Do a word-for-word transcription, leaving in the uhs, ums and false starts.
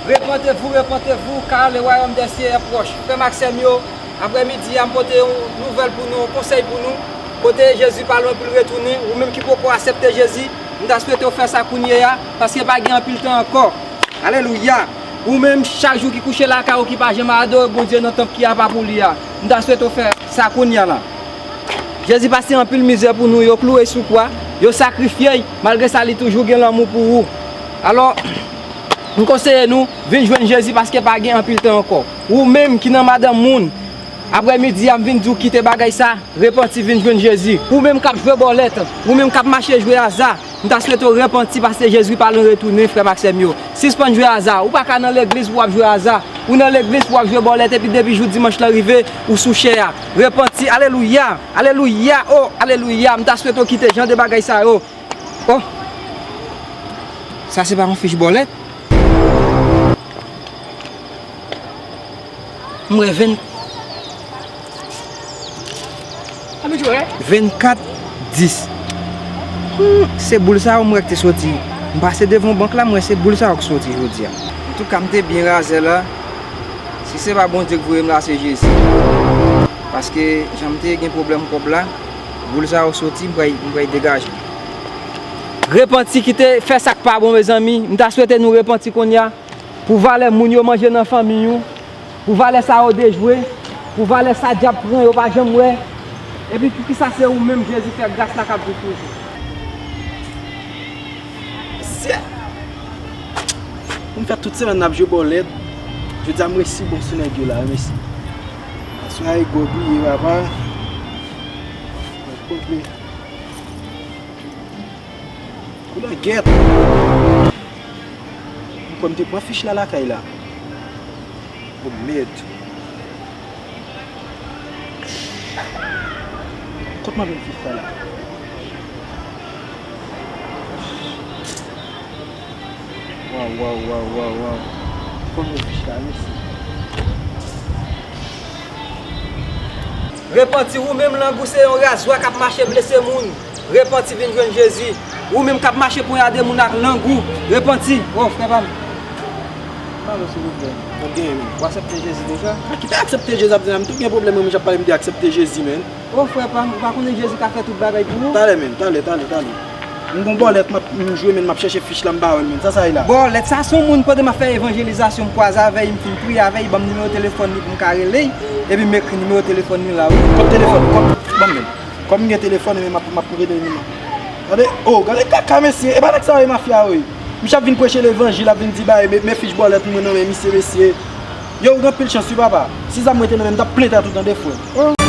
Repentez-vous, repentez-vous, car le royaume des cieux est proche. Frè m ak sè m yo, aprè midi a, m pote yon nouvèl pou nou, yon konsèy pou nou. Kote Jezi pa lwen pou l retounen, ou menm ki poko aksepte Jezi, m ta swete w fè sa kounye a, paske pa gen anpil tan ankò. Alelouya! Ou menm, chak jou ki kouche lakay ou, ki pa janm adore Bondye nan tanp ki apa pou li a, m ta swete w fè sa kounye a la. Jezi pase anpil mizè pou nou, yo klouwe sou kwa, yo sakrifye l, malgre sa li toujou gen lanmou pou ou. Alò, m konseye nou, vin jwenn Jezi paske pa gen anpil tan ankò. Ou menm ki nan madanm moun, aprè midi a m vin di w kite bagay sa, repanti vin jwenn Jezi. Ou menm k ap jwe bòlèt, ou menm k ap mache jwe aza, m ta swete w repanti paske Jezi pa lwen retounen, frè m ak sè m yo. Sispann jwe aza. Ou pa ka nan legliz pou w ap jwe aza. Ou nan legliz pou w ap jwe bòlèt epi depi jou dimanch lan rive, ou sou chè a. Repanti. Alelouya! Alelouya! Oh, alelouya! M ta swete w kite jan de bagay sa yo. Oh! Sa se pa yon fich bòlèt? M wè ven, vennkat dis. Hmm, se boul sa yo m wè k te soti. M pase devan bank la, m wè se boul sa yo k soti jodi a. Antouka, m te byen razè la. Si se pa Bondye k voye m la, se Jezi. Paske jan m te gen pwoblèm kòb la, boul sa yo soti, m pral, m pral degaje. Repanti, kite fè sa k pa bon, mezanmi. M ta swete nou repanti kounye a. Pou valè moun yo manje nan fanmi w, pou valè sa yo dejwe, pou valè sa dyab pran yo pa janm wè. Epi poukisa se ou menm Jezi fè gras la k ap viv toujou? Mesye! Moun fè tout semèn n ap jwe bòlèt. Jodi a m resi bon sou nèg yo la, wi, mesye. Aswè a e gwo bliye, papa. Mwen konpli. Koulè gèt. M kwè m te pran fich la lakay la. Oh, mèd. Kot mwen jwenn fich sa la? Waw, waw, waw, waw, waw. Kot mwen jwenn fich la, mesye? Repanti, ou menm lang ou se yon razwa k ap mache blese moun. Repanti, vin jwenn Jezi. Ou menm k ap mache ponyade moun ak lang ou, repanti. Oh, frè pa m. Pale, silvouplè. Mwen genyen, men. Ou aksepte Jezi deja? A, ki te aksepte Jezi ap di la, m tou gen pwoblèm, men, j ap pale, m te aksepte Jezi, men. Oh, frè pa m, ou pa konnen Jezi ka fè tout bagay pou ou? Talè, men, talè, talè, talè. M gon bòlèt, m ap, m jwe, men, m ap chèche fich la, m pa wè l, men. Sa, sa ye la? Bòlèt, sa se yon moun, pandan m ap fè evanjelizasyon, m kwaze avè l, m fin priye avè l, ban m nimewo telefòn li pou m ka rele l, epi m ekri nimewo telefòn li la, wi. Kot telefòn? Kot, ban m, men. Kòm m gen telefòn, men m ap, m ap rele li, men. Gade, oh, gade kaka, mesye. E pa nèg sa yo ye mafya yo ye. Misye ap vin preche levanjil, ap vin di bagay, men, men fich bòlèt mwen nan men misye, mesye. Yo, ou gen anpil chans, wi, papa. Si zam mwen te nan men m, m t ap plante a tou tande, frè.